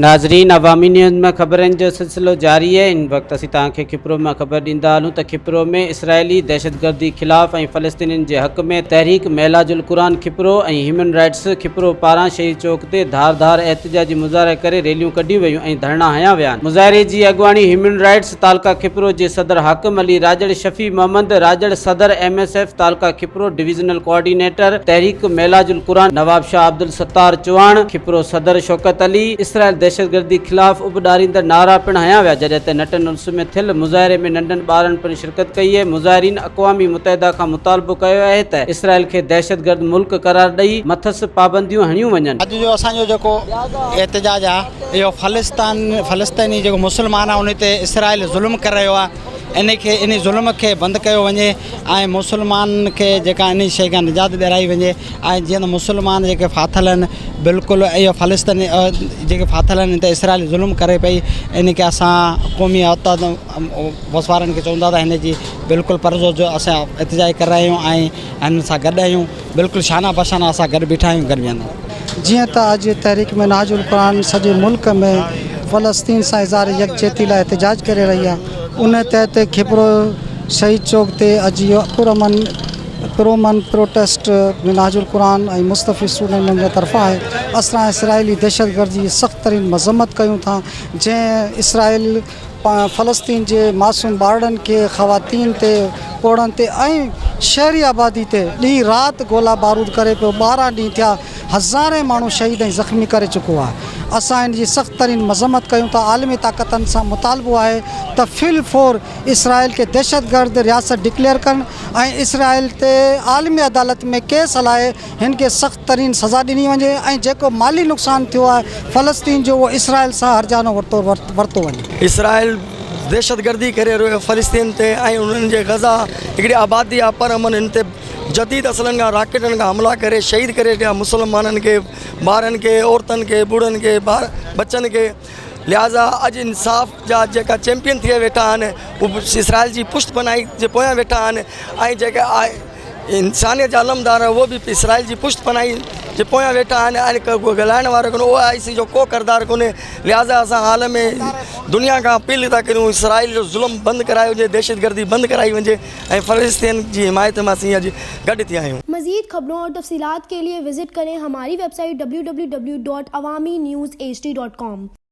ناظرين عوامي نيوز ۾ خبرن جو سلسلو جاري آهي ان وقت اسين توهان کي کپرو مان خبر ڏيندا هلون ته کپرو ۾ اسرائيلي دهشتگردي خلاف ۽ فلسطينين جي حق ۾ تحريڪ معلاج القرآن کپرو ۽ هيومن رائٽس کپرو پاران شهيد چوڪ تي ڌار ڌار احتجاجي مظاهرا ڪري ريليون ڪڍيون ويون ۽ ڌرڻا هنيا ويا آهن مظاهري جي اڳواڻي هيومن رائٽس تعلقه کپرو جي صدر حاڪم علي راڄڙ شفيع محمد راڄڙ صدر ايم ايس ايف تعلقه کپرو ڊويزنل ڪوآرڊينيٽر تحريڪ معلاج القرآن نواب شاهه عبدالستار چوهاڻ، کپرو صدر شوڪت علي، اسرائيل دهشتگردي خلاف اڀ ڏاريندڙ نعرا پڻ هنيا ويا جڏهن ته نٽن الس ۾ ٿيل مظاهري ۾ ننڍن ٻارن پڻ شرڪت ڪئي ۽ مظاهرين اقوام متحده کان مطالبو ڪيو آهي ته اسرائيل کي دهشتگرد ملڪ قرار ڏئي مٿس پابنديون هڻيون وڃن. اڄ جو اسان جو جيڪو احتجاج آهي اهو فلسطان فلسطيني جيڪو مسلمان آهي ان تي اسرائيل ظلم ڪري رهيو آهي ان کي ان ظلم کي بند ڪيو وڃي ۽ مسلمان کي جيڪا ان شيء کان نجات ڏيارائي وڃي ۽ جيئن ته مسلمان جيڪي ڦاٿل آهن بلڪل اهو فلسطيني جيڪي ڦاٿل آهن ته اسرائيل ظلم ڪري پئي ان کي اسان قومي اتحاد وارن کي چون ٿا ته هن جي بلڪل پرزو جو اسان احتجاج ڪري رهيا آهيون ۽ هن سان گڏ آهيون بلڪل شانه بشانه اسان گڏ بيٺا آهيون گڏ ويهندا. جيئن ته اڄ تحريڪ منهاج القرآن سڄي ملڪ ۾ فلسطين سان اظهار يڪجهتي لاء احتجاج ڪري رهي آهي ان تحت کپرو شهيد چوڪ تي اڄ اهو پرامن پرامن پروٽيسٽ منهاج القرآن ۽ مصطفي اسٽوڊنٽ يونين جي طرفان آهي اسان اسرائيلي دهشتگردي جي سخت ترين مذمت ڪيون ٿا جنهن اسرائيل فلسطين جي معصوم ٻارڙن کي، خواتين تي، پوڙهن تي ۽ شهري آبادي تي ڏينهن رات گولا بارود ڪري پيو، 12 ڏينهن ٿيا هزارين ماڻهو شهيد ۽ زخمي ڪري چڪو آهي، اسان ان جي سخت ترين مذمت ڪيون ٿا، عالمي طاقتن سان مطالبو آهي ته في الفور اسرائيل کي دهشتگرد رياست ڊڪليئر ڪن ۽ اسرائيل تي عالمي عدالت ۾ ڪيس هلائي هن کي سخت ترين سزا ڏني وڃي ۽ جيڪو مالي نقصان ٿيو آهي فلسطين جو اهو اسرائيل سان هرجانو ورتو ورتو وڃي. اسرائيل دهشتگردي ڪري رهيو فلسطين تي ۽ انهن جي غزه هڪڙي آبادي آهي پر امن ان تي جديد اسلحن کان راڪيٽن کان حملا ڪري شهيد ڪري ڇڏيا مسلمانن کي ٻارن کي عورتن کي ٻڙن کي ٻار ٻچن کي لهٰذا اڄ انصاف جا جيڪا چيمپيئن ٿي ويٺا آهن اهي اسرائيل جي پشت پناهي جي پويان ويٺا آهن ۽ جيڪا انسانيت جا علمدار اهو به اسرائيل جي پشت پناهي جي پويان ويٺا آهن ۽ ڪو ڳالهائڻ وارو ڪونهي او آء سي جو ڪو ڪردار ڪونهي لهٰذا اسان عالم دنيا کان اپيل ٿا ڪريون اسرائيل جو ظلم بند ڪرايو وڃي دهشتگردي بند ڪرائي وڃي ۽ فلسطين جي حمايت ۾ اسين اڄ گڏ ٿيا آهيون. مزيد خبرون اور تفصيلات کے لئے وزٽ ڪرين ھماري web site www.awamiNewsHD.com.